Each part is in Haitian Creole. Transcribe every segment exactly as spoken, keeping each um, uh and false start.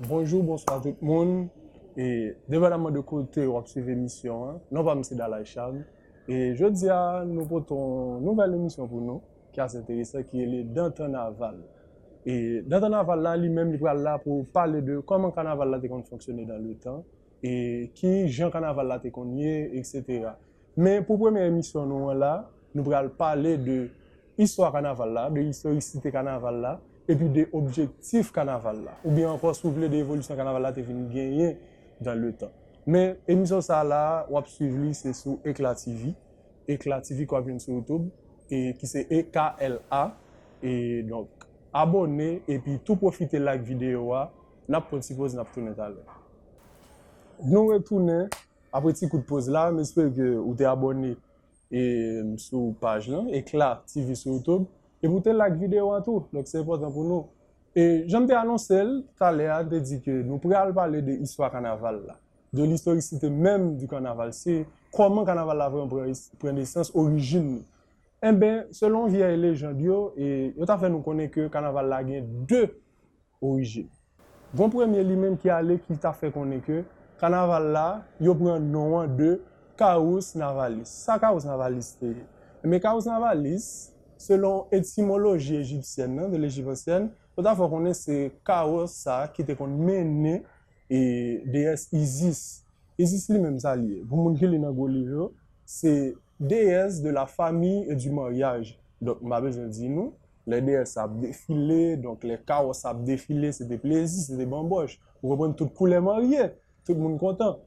Bonjou, bonswa tout moun. E depandaman de kote w ap swiv emisyon an, non pa m se Dalay Cham. E jodi a, nou pote yon nouvèl emisyon pou nou ki ase enteresan, ki rele Dan Tannaval. E Dan Tannaval la, li menm, li pral la pou pale de kòman kanaval la te konn fonksyone dan le tan, e ki jan kanaval la te konn ye, etsetera. Men pou premye emisyon nou an la, nou pral pale de istwa kanaval la, de istorisite kanaval la, epi de objektif kanaval la. Oubyen ankò, si w vle, de evolisyon kanaval la te vin genyen dan le tan. Men emisyon sa la, w ap swiv li, se sou Ekla T V. Ekla T V ke w ap jwenn sou YouTube, e ki se E K L A. E donk, abòne, epi tou pwofite like videyo a. N ap pran ti poz, n ap tounen talè. Nou retounen apre ti kout poz la, m espere ke ou te abòne e, sou paj lan, Ekla T V sou YouTube, epi ou te like videyo a tou. Donk, se enpòtan pou nou. E jan m te anonse l talè a, m te di ke nou pral pale de istwa kanaval la, de l'istorisite même du carnaval, se kòman kanaval la vrèman pran, pran nesans, orijin li. Enben, selon vyèy lejand yo, e, yo ta fè nou konnen ke kanaval la gen de orijin. Gon premye li menm ki ale ki ta fè konnen ke kanaval la, yo pran non an de Carrus Navalis. Sa Carrus Navalis te ye? Enben, Carrus Navalis, selon etimoloji ejipsyèn nan, de l'Égypte ancienne, yo ta fè konnen se kawòs sa ki te konn mennen e, deyès Isis. Isis li menm sa li ye. Pou moun ki li nan gwo liv yo, se déesse de la famille et du mariage. Donk, m pa bezwen di nou, lè deyès sa ap defile, donk lè kawòs sa ap defile, se te plezi, se te banbòch. Ou konprann, tout koulè marye, tout moun kontan.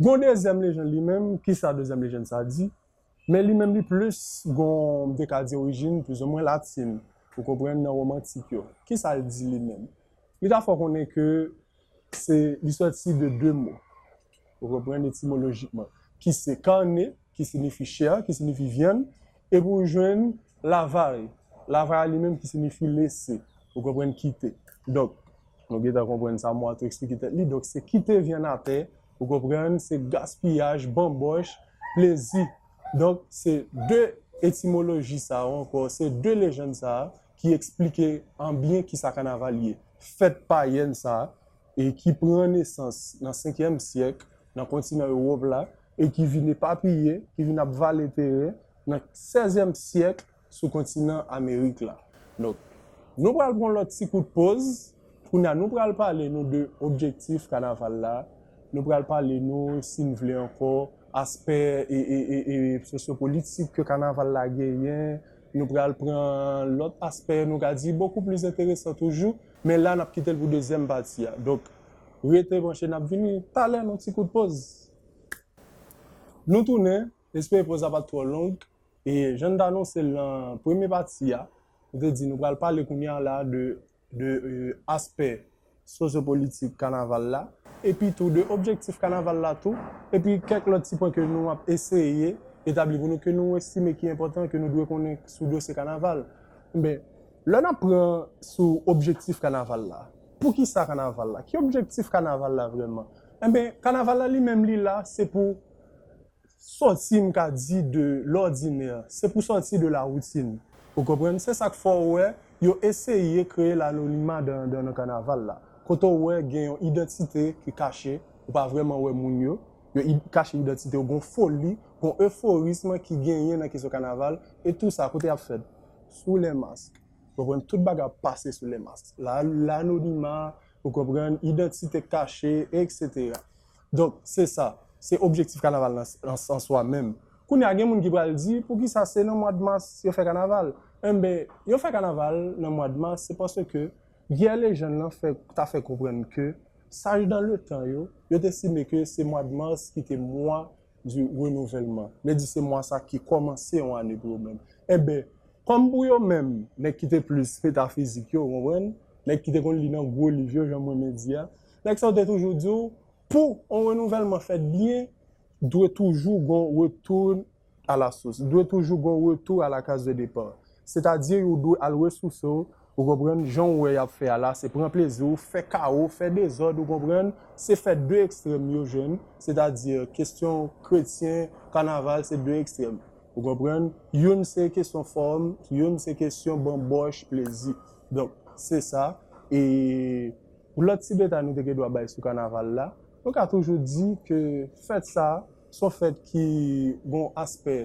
Gon dezyèm lejand li menm, kisa dezyèm lejand sa di? Men li menm li plis gon, m te ka di orijin plizoumwen latin, ou konprann, nan womantik yo. Kisa l di li menm? Li ta fè w konnen ke se, li sòti de de mo, ou konprann, etimolojikman, ki se carne, ki siyifi chè, ki siyifi vyann, epi w jwenn lavare. Lavare li menm ki siyifi lese, ou konprann, kite. Donk, nou gentan konprann sa mo a tou eksplike tèt li. Donk, se kite vyann atè, ou konprann, se gaspiyaj, banbòch, plezi. Donk, se de etimoloji sa yo ankò, se de lejand sa a ki eksplike an byen kisa kanaval ye. Fèt payèn sa a, e ki pran nesans nan senkyèm syèk nan kontinan Ewòp la, e ki vin epapiye, ki vin ap vale teren nan sèzyèm syèk sou kontinan Amerik la. Donk, nou pral pran lòt ti kout poz. Kounye a, nou pral pale nou de objektif kanaval la. Nou pral pale nou, si n vle ankò, aspè e, e, e, e sosyopolitik ke kanaval la genyen. Nou pral pran lòt aspè, nou ka di, bokou plis enteresan toujou. Men la, n ap kite l pou dezyèm pati a. Donk, rete branche, n ap vini talè nan ti kout poz. Nou tounen, espere poz la pa t twò long. E jan n t anonse l nan premye pati a, nou te di nou pral pale kounye a la de, de, e, aspè sosyopolitik kanaval la, epi tou de objektif kanaval la tou, epi kèk lòt ti pwen ke nou ap eseye etabli pou nou, ke nou estime ki enpòtan, ke nou dwe konnen sou dosye kanaval. Enben, lè n ap pran sou objektif kanaval la, poukisa kanaval la? Ki objektif kanaval la vrèman? Enben, kanaval la li menm li la, se pou sòti, m ka di, de lòdinè, se pou sòti de la woutin. Ou konprann? Se sa k fè w wè, yo eseye kreye lanonima dan, dan, nan kanaval la. Kote w wè gen yon idantite ki kache, ou pa vrèman wè moun yo, yo id-, kache idantite yo, gon foli, gon eforism ki genyen nan kesyon kanaval, e tou sa, kote y ap fèt? Sou lè mask. Ou konprann? Tout bagay ap pase sou lè mask. La, lanonima, ou konprann, idantite kache, etsetera. Donk, se sa. Se objektif kanaval nan, nan sans swa menm. Kounye a, gen moun ki pral di, poukisa se nan mwa de mas yo fè kanaval? Enben, yo fè kanaval nan mwa de mas, se paske vyèy lejann lan fè, ta fè konprann ke saj dan le tan yo, yo te estime ke se mwa de mas ki te mwa du renouvèlman. Vle di se mwa sa ki kòmanse yon ane pou yo menm. Enben, kòm pou yo menm, nèg ki te plis metafizik yo, ou konprann? Nèg ki te konn li nan gwo liv yo, jan mwen menm di a, nèg sa yo te toujou di w, pou yon renouvèlman fèt byen, dwe toujou gon retour à la source, dwe toujou gon retour à la case de départ. Sètadi, ou dwe al resouse w, ou konprann, jan w wè y ap fè a la, se pran plezi w, fè kawo, fè dezòd, ou konprann, se fè de ekstrèm yo jwenn, sètadi, kesyon kretyen, kanaval, se de ekstrèm. Ou konprann? Youn se kesyon fòm, youn se kesyon banbòch, plezi. Donk, se sa. E Pou lòt ti detay nou te gen dwa bay sou kanaval la, nou ka toujou di ke fèt sa a, se yon fèt ki gen yon aspè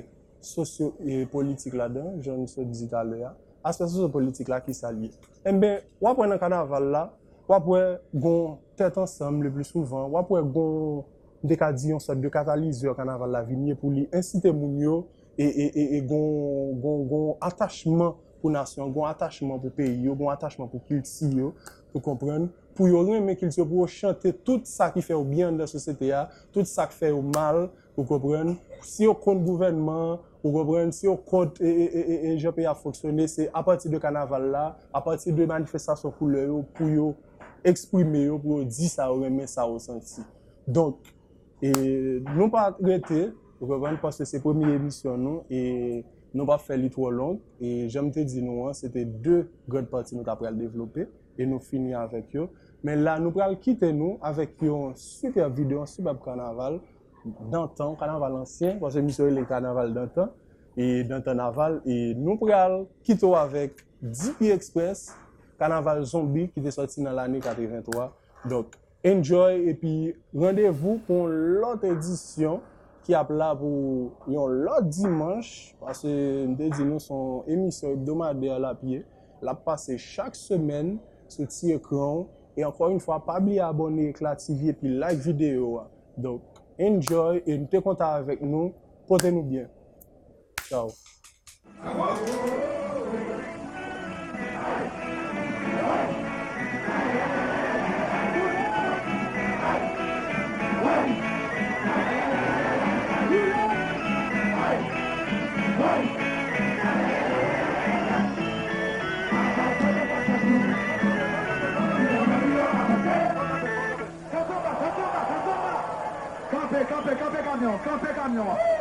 sosyo e politik ladan, jan n sot di talè a. Aspè sosyo politik la, ki sa l ye? Enben, w ap wè nan kanaval la, w ap wè gen yon tèt ansanm le pli souvan, w ap wè gen yon, m te ka di yon sòt de katalizè kanaval la vin ye pou li ensite moun yo e, e, e, e gen yon, gen yon, gen yon atachman pou nasyon, gen yon atachman pou peyi yo, gen yon atachman pou kilti yo, ou konprann, pou yo renmen kilti yo, pou yo chante tout sa ki fè yo byen anndan sosyete a, tout sa k fè yo mal, ou konprann, si yo kont gouvènman an, ou konprann, si yo kont e, e, e, e, e jan peyi a fonksyone, se apati de kanaval la, apati de manifestasyon koulè yo, pou yo eksprime yo, pou yo di sa yo renmen, sa yo santi. Donk, e nou pa rete, ou konprann, paske se premye emisyon nou, e nou p ap fè li twò long. E jan m te di nou an, se te de grann pati nou ta pral devlope, e nou fini avèk yo. Men la, nou pral kite nou avèk yon sipèb videyo, yon sipèb kanaval dantan, kanaval ansyen, paske misye rele kanaval dantan, e dantan naval, e nou pral kite w avèk D P Express, kanaval zonbi ki te sòti nan lane katrevenntwa. Donk, enjoy, epi randevou pou yon lòt edisyon ki ap la pou yon lòt dimanch, paske m te di nou se yon emisyon ebdomadè l ap ye. L ap pase chak semèn sou ti ekran w. E ankò yon fwa, pa bliye abòne Eclat T V epi like videyo a. Donk, enjoy, e m te kontan avèk nou. Pote nou byen. Tchao. Kanpe, kanpe, kanpe kamyon, kanpe kamyon an.